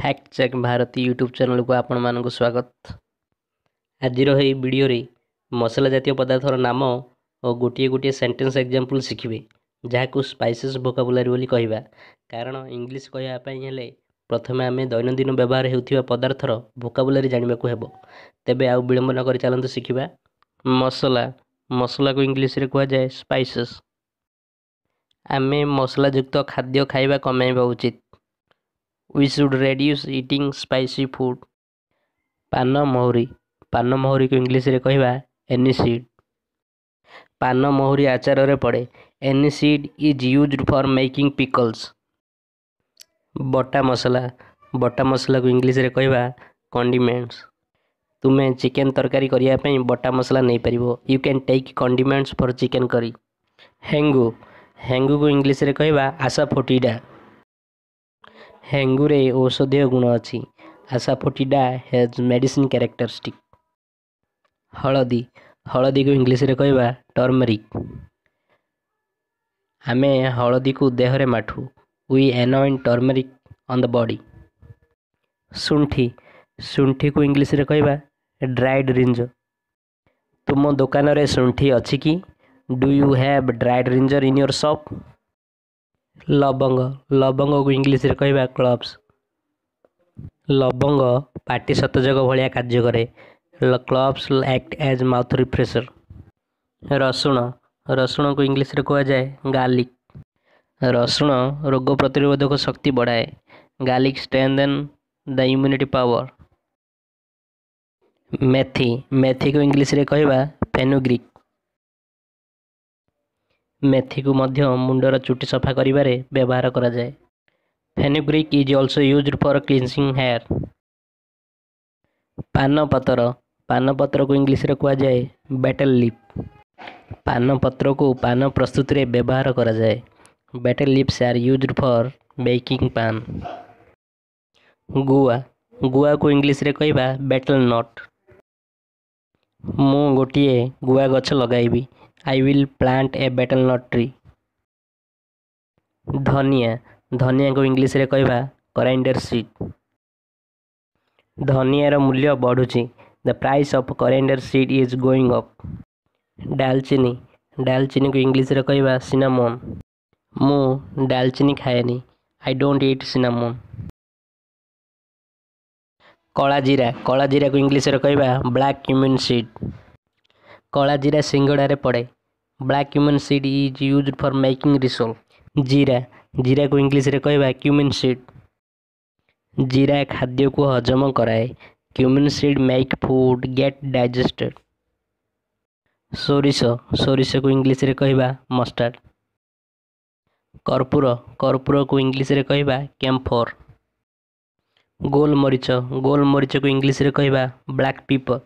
Fact check Bharati YouTube ଚ୍ୟାନେଲକୁ ଆପଣମାନଙ୍କୁ ସ୍ୱାଗତ। ଆଜିର ଏହି ଭିଡ଼ିଓରେ ମସଲା ଜାତୀୟ ପଦାର୍ଥର ନାମ ଓ ଗୋଟିଏ ଗୋଟିଏ ସେଣ୍ଟେନ୍ସ ଏକ୍ଜାମ୍ପଲ୍ ଶିଖିବେ, ଯାହାକୁ ସ୍ପାଇସେସ୍ ଭୋକାବୁଲାରୀ ବୋଲି କହିବା। କାରଣ ଇଂଲିଶ କହିବା ପାଇଁ ହେଲେ ପ୍ରଥମେ ଆମେ ଦୈନନ୍ଦିନ ବ୍ୟବହାର ହେଉଥିବା ପଦାର୍ଥର ଭୋକାବୁଲାରୀ ଜାଣିବାକୁ ହେବ। ତେବେ ଆଉ ବିଳମ୍ବ ନକରି ଚାଲନ୍ତୁ ଶିଖିବା। ମସଲା। ମସଲାକୁ ଇଂଲିଶରେ କୁହାଯାଏ ସ୍ପାଇସେସ୍। ଆମେ ମସଲାଯୁକ୍ତ ଖାଦ୍ୟ ଖାଇବା କମାଇବା ଉଚିତ। We should reduce eating spicy food. ପାନ ମହୁରୀ। ପାନ ମହୁରୀକୁ ଇଂଲିଶରେ କହିବା ଏନିସିଡ୍। ପାନ ମହୁରୀ ଆଚାରରେ ପଡ଼େ। Aniseed is used for making pickles. ବଟା ମସଲା। ବଟା ମସଲାକୁ ଇଂଲିଶରେ କହିବା କଣ୍ଡିମେଣ୍ଟସ୍। ତୁମେ ଚିକେନ୍ ତରକାରୀ କରିବା ପାଇଁ ବଟା ମସଲା ନେଇପାରିବ। You can take condiments for chicken curry. ହେଙ୍ଗୁ। ହେଙ୍ଗୁକୁ ଇଂଲିଶରେ କହିବା ଆସାଫୋଟିଡା। ହେଙ୍ଗୁରେ ଔଷଧୀୟ ଗୁଣ ଅଛି। Asafoetida has medicine characteristic. ହଳଦୀ। ହଳଦୀକୁ ଇଂଲିଶରେ କହିବା ଟର୍ମରିକ୍। ଆମେ ହଳଦୀକୁ ଦେହରେ ମାଠୁ। We anoint turmeric on the body. ଶୁଣ୍ଠି। ଶୁଣ୍ଠିକୁ ଇଂଲିଶରେ କହିବା ଡ୍ରାଇଡ୍ ଜିଞ୍ଜର। ତୁମ ଦୋକାନରେ ଶୁଣ୍ଠି ଅଛି କି? Do you have dried ginger in your shop? ଲବଙ୍ଗ। ଲବଙ୍ଗକୁ ଇଂଲିଶରେ କହିବା କ୍ଲୋଭ୍ସ। ଲବଙ୍ଗ ପାଟି ସତେଜକ ଭଳିଆ କାର୍ଯ୍ୟ କରେ। Cloves act as mouth refresher. ରସୁଣ। ରସୁଣକୁ ଇଂଲିଶରେ କୁହାଯାଏ ଗାର୍ଲିକ୍। ରସୁଣ ରୋଗ ପ୍ରତିରୋଧକ ଶକ୍ତି ବଢ଼ାଏ। Garlic strengthen the immunity power. ମେଥି। ମେଥିକୁ ଇଂଲିଶରେ କହିବା ଫେନୁଗ୍ରିକ୍। ମେଥିକୁ ମଧ୍ୟ ମୁଣ୍ଡର ଚୁଟି ସଫା କରିବାରେ ବ୍ୟବହାର କରାଯାଏ। Fenugreek is also used for cleansing hair. ପାନ ପତର। ପାନ ପତ୍ରକୁ ଇଂଲିଶରେ କୁହାଯାଏ ବେଟଲ୍ ଲିଫ୍। ପାନ ପତ୍ରକୁ ପାନ ପ୍ରସ୍ତୁତିରେ ବ୍ୟବହାର କରାଯାଏ। Betel leaves are used for making paan. ଗୁଆ। ଗୁଆକୁ ଇଂଲିଶରେ କହିବା ବେଟଲ୍ not. ମୁଁ ଗୋଟିଏ ଗୁଆ ଗଛ ଲଗାଇବି। I will plant a betel nut tree. ଧନିଆ। ଧନିଆକୁ ଇଂଲିଶରେ କହିବା କରିଆଣ୍ଡର ସିଡ୍। ଧନିଆର ମୂଲ୍ୟ ବଢ଼ୁଛି। The price of coriander seed is going up. ଡାଲଚିନି। ଡାଲଚିନିକୁ ଇଂଲିଶରେ କହିବା ସିନାମୋନ୍। ମୁଁ ଡାଲଚିନି ଖାଏନି। I don't eat cinnamon. କଳା ଜିରା। କଳା ଜିରାକୁ ଇଂଲିଶରେ କହିବା ବ୍ଲାକ୍ କ୍ୟୁମିନ୍ ସିଡ୍। କଳା ଜିରା ସିଙ୍ଗଡ଼ାରେ ପଡ଼େ। Black cumin seed is used for making risol. ଜିରା। ଜିରାକୁ ଇଂଲିଶରେ କହିବା କ୍ୟୁମିନ୍ ସିଡ୍। ଜିରା ଖାଦ୍ୟକୁ ହଜମ କରାଏ। Cumin seed make food get digested. ସୋରିଷ। ସୋରିଷକୁ ଇଂଲିଶରେ କହିବା ମଷ୍ଟାର୍ଡ଼। କର୍ପୂର। କର୍ପୂରକୁ ଇଂଲିଶରେ କହିବା କ୍ୟାମ୍ଫୋର। ଗୋଲମରିଚ। ଗୋଲମରିଚକୁ ଇଂଲିଶରେ କହିବା ବ୍ଲାକ୍ ପେପର୍।